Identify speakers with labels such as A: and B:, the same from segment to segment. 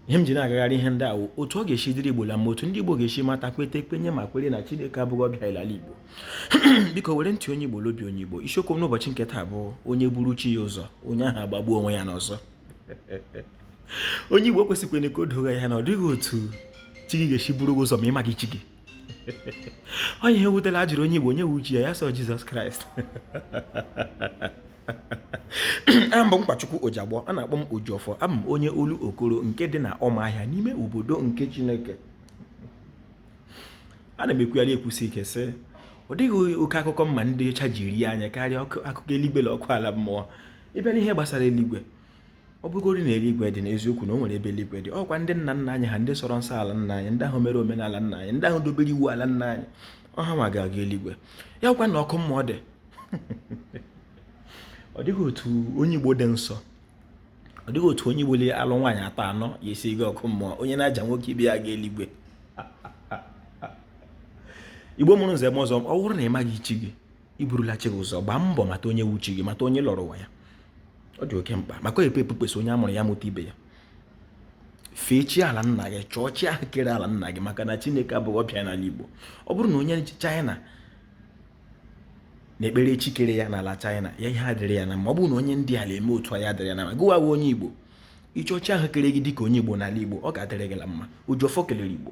A: Ihe m ji na-agagharị ihe ndị a wụ otu ọ ga-esi dịrị Igbo la mma, otu ndị Igbo ga-esi mata, kwete, kwenye ma kwere na Chineke abụghị ọbịa n'ala Igbo. Biko were ntị onye Igbo l'obi onye Igbo. Isiokwu m n'ụbọchị nke taa bụ onye buru chi ya ụzọ, onye ahụ agbagbuo onwe ya n'ọsọ. Onye Igbo kwesịkwara ka o doo ya na ọ dịghị otu chi gị ga-esi buru gị ụzọ ma ị maghị chi gị. Onye ihe wutela a jụrụ onye Igbo onye wu chi ya, ya sị Jizọs Kraịst. Aha m bụ Nkwachukwu Ojiagbọ, a na-akpọ m Ojiọfọ. Abụ m onye Olokoro nke dị na Ụmụahịa n'ime obodo nke Chineke. Ana m ekwugharị ekwusi ike sị ọ dịghị oke akụkọ mma ndị ọcha ji rie anya karịa akụkọ eluigwe na ọkụ ala mmụọ. Ị bịa n'ihe gbasara eluigwe, ọ bụgoro na eluigwe dị n'eziokwu na o nwere ebe eluigwe dị, ọkwa ndị nna nna anyị ha, ndị sọrọ nsọ ala nna anyị, ndị ahụ mere omenala nna anyị, ndị ahụ dobere iwu ala nna anyị, ọ ha nwa ga-aga eluigwe. Ya kwa na ọkụ mmụọ dị, ọ dịghị otu onye Igbo dị nsọ, ọ dịghị otu onye Igbo alụ nwaanyị atọ anọ ya esi ga ọkụ mmụọ, onye na-aja nwoke ibe ya ga eluigwe. Igbo mụrụ nze mụọ ọzọ, ọ bụrụ na ị maghị chi gị, i burula chi gị ụzọ. Gbaa mbọ mata onye wu chi gị, mata onye lọrọ ụwa ya. Ọ dị oke mkpa maka epe epu kwesị onye a mụrụ ya mụta ibe ya. Fee chi ala nna gị, chọọ chi ahụ kere ala nna gị, maka na Chineke abụghị ọbịa n'ala Igbo. Ọ bụrụ na onye China na-ekpere chi kere ya n'ala China ya, ihe adịrị ya na mma. Ọ bụrụ na onye ndị ala eme otu a, ya adịrị ya na mma. Gụwa onye Igbo, ị chọọ chi ahụ kere gị dịka onye Igbo n'ala Igbo, ọ ga-adịrị gị la mma. Ojiọfọ kelere Igbo.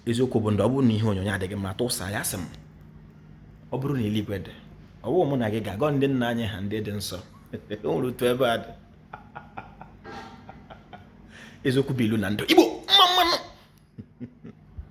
A: Eziokwu bụ ndụ. Ọ bụrụ na ihe onyonyo adịghị mma, tụsa ya. Sị m, ọ bụrụ na eluigwe dị, ọ bụghị mụ na gị ga-agọ ndị nna anyị ha ndị dị nsọ. O nwere otu ebe a dị. Eziokwu bụ ilu na ndụ Igbo.